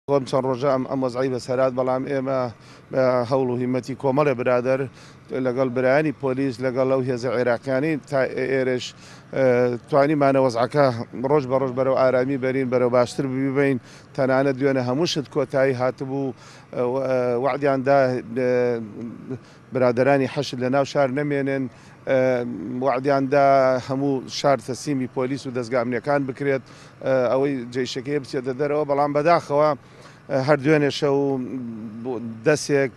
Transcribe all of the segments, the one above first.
ئەم چەند ڕۆژە ئەم وەزعەی بەسەرهات، بەڵام ئێمە بە هەوڵ و هیمەتی کۆمەڵێ برادەر لەگەڵ برایانی پۆلیس لەگەڵ ئەو هێزە عێراقیانەی تا ئێرەش توانیمانە وەزعەکە ڕۆژ بە ڕۆژ بەرەو ئارامی بەرین، بەرەو باشتر ببین. تەنانەت دوێنێ هەموو شت کۆتایی هاتبوو، وەعدیان دا برادەرانی حەشد لە ناو شار نەمێنن، وەعدیان دا هەموو شار تەسلیمی پۆلیس و دەزگا ئەمنیەکان بکرێت، ئەوەی جەیشەکەی بچێتە دەرەوە. بەڵام بەداخەوە هەر دوێنێ شەو دەسێک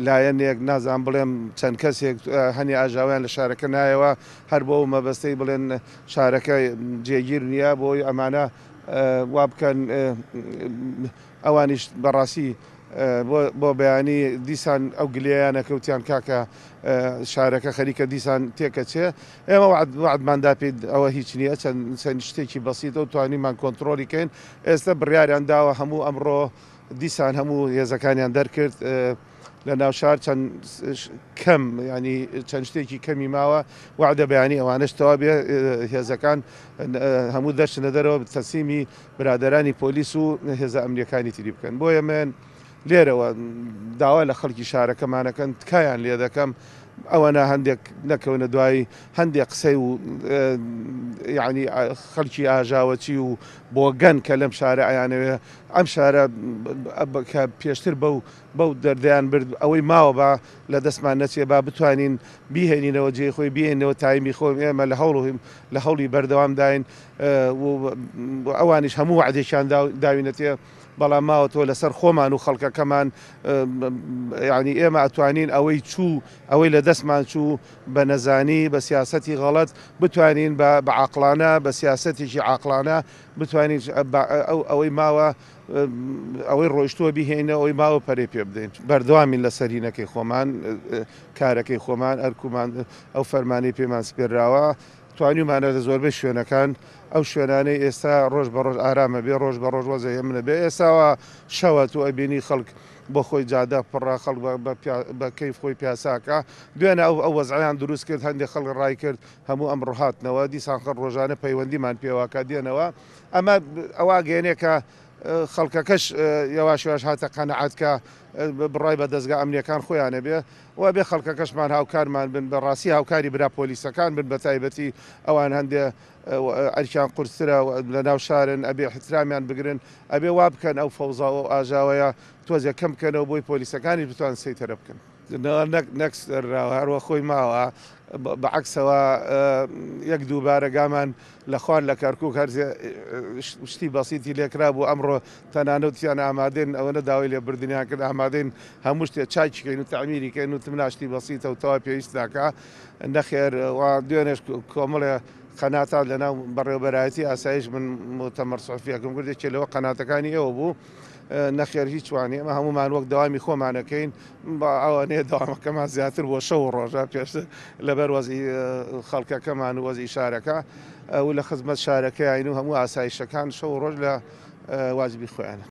لایەنێک نازان بڵێم چەند کەسێک هەنی ئاژاویان لە شارەکە نایەوە، هەر بۆ مەبەستەی بڵێن شارەکە جێگیر نییە، بۆی ئەمانە وا بکەن. ئەوانیش بەڕاستی بۆ بەیانی دیسان ئەو گلەیانە کەوتیان کاکە شارەکە خەریکە دیسان تێکەچێ. ئێمە وەعدمان دا پێی ئەوە هیچ نییە، چەند شتێکی بەسیتە و توانیمان کۆنتڕۆڵی کەین. ئێستا بڕیاریان داوە هەموو ئەمڕۆ دیسان هەموو هێزەکانیان دەرکرد لە ناو شار، چەند کەم ینی چەند شتێکی کەمی ماوە. وەعدە بەیانی ئەوانەش تەوا بێ هێزەکان هەموو دەرچنە دەرەوە تەسلیمی برادەرانی پۆلیس و هێزە ئەمنیەکانی تری بکەن. بۆیە من لێرەوە داوا لە خەڵکی شارەکەمانەکەن، تکایان لێ دەکەم ئەوەنە هەندێک نەکەونە دوای هەندێک قسەی و یعنی خەڵکی ئاژاوەچی و بۆگەن کە لەم شارە ئەیانەوێ ئەم شارە کە پێشتر بەو دەردەیان برد، ئەوەی ماوە با لە دەستمان نەچێ، با بتوانین بیهێنینەوە جێی خۆی، بیهێنینەوە تایمی خۆی. ئێمە لە هەوڵی بەردەوامداین و ئەوانیش هەموو وەعدێکیان داوینەتێ، بەڵام ماوەتەوە لەسەر خۆمان و خەڵکەکەمان. یعنی ئێمە ئەتوانین ئەوەی چوو، ئەوەی لە دەستمان چوو بە نەزانی بە سیاسەتی غەڵەت، بتوانین بە عاقڵانە، بە سیاسەتێکی عاقڵانە بتوانین ئەوەی ماوە، ئەوەی ڕۆیشتووە بیهێنەوە، ئەوەی ماوە پەرەی پێ بدەین. بەردەوامین لە سەرینەکەی خۆمان، کارەکەی خۆمان، ئەرکومان، ئەو فەرمانەی پێمان سپێراوە. توانیومانە لە زۆربەی شوێنەکان، ئەو شوێنانەی ئێستا ڕۆژ بە ڕۆژ ئارامە بێ، ڕۆژ بە ڕۆژ وەزع هێمنە بێ. ئێستاوە شەوە تو ئەبینی خەڵک بۆ خۆی جادە پڕە، خەڵک بە کەیف خۆی پیاساکە. دوێنێ ئەو وەزعیان دروست کرد، هەندێک خەڵک ڕای کرد، هەموو ئەمڕۆ هاتنەوە، دیسان خەڵک ڕۆژانە پەیوەندیمان پێواکە دێنەوە. ئەمە ئەوە گەیەنێ کە خەڵکەکەش یەواش یەواش هاتە قەنەعەت کە بڕای بە دەزگا ئەمنیەکان خۆیانە بێ و بێ خەڵکەکەشمان هاوکارمان بن، بە ڕاستی هاوکاری برا پۆلیسەکان بن، بە تایبەتی ئەوان هەندێ ئەرکیان قورسترە لە ناو شارن، ئەبێ احترامیان بگرن، ئەبێ وا بکەن ئەو فەوزا و ئاژاوەیە تۆزێک کەم بکەنەوە بۆی پۆلیسەکانیش بتوان سەیتەرە بکەن. نەک سەرراوە، هەروە خۆی ماوە. بە عەکسەوە یەک دوو بارەگامان لە خوار لە کەرکوک هەر شتی بەسیتی لێکرا بوو، ئەمڕۆ تەنانەتیان ئامادەین، ئەوەنە داوای لێبردنیان کرد ئامادەین هەموو شتێ چاکی کەین و تەعمیری کەین و تمنا شتی بەسیتە و تەوا پێویست ناکا. نەخێر وا دوێنێش کۆمەڵێ قەناتات لەناو بەڕێوەبەرایەتی ئاسایش من موتەمەر سوحفیەکەم کرد، یەکێ لەوە قەناتەکانی ئێوە بوو. نەخێر هیچ وانە، ئێمە هەمومان وەک دەوامی خۆمانەکەین، ئەوانەیە دەوامەکەمان زیاتر بۆ شەو و ڕۆژە پێشتر لەبەر وەزی خەڵکەکەمان و وەزی شارەکە و لە خزمەت شارەکەین و هەموو ئاسایشەکان شەو و ڕۆژ لە واجبی خۆیانە.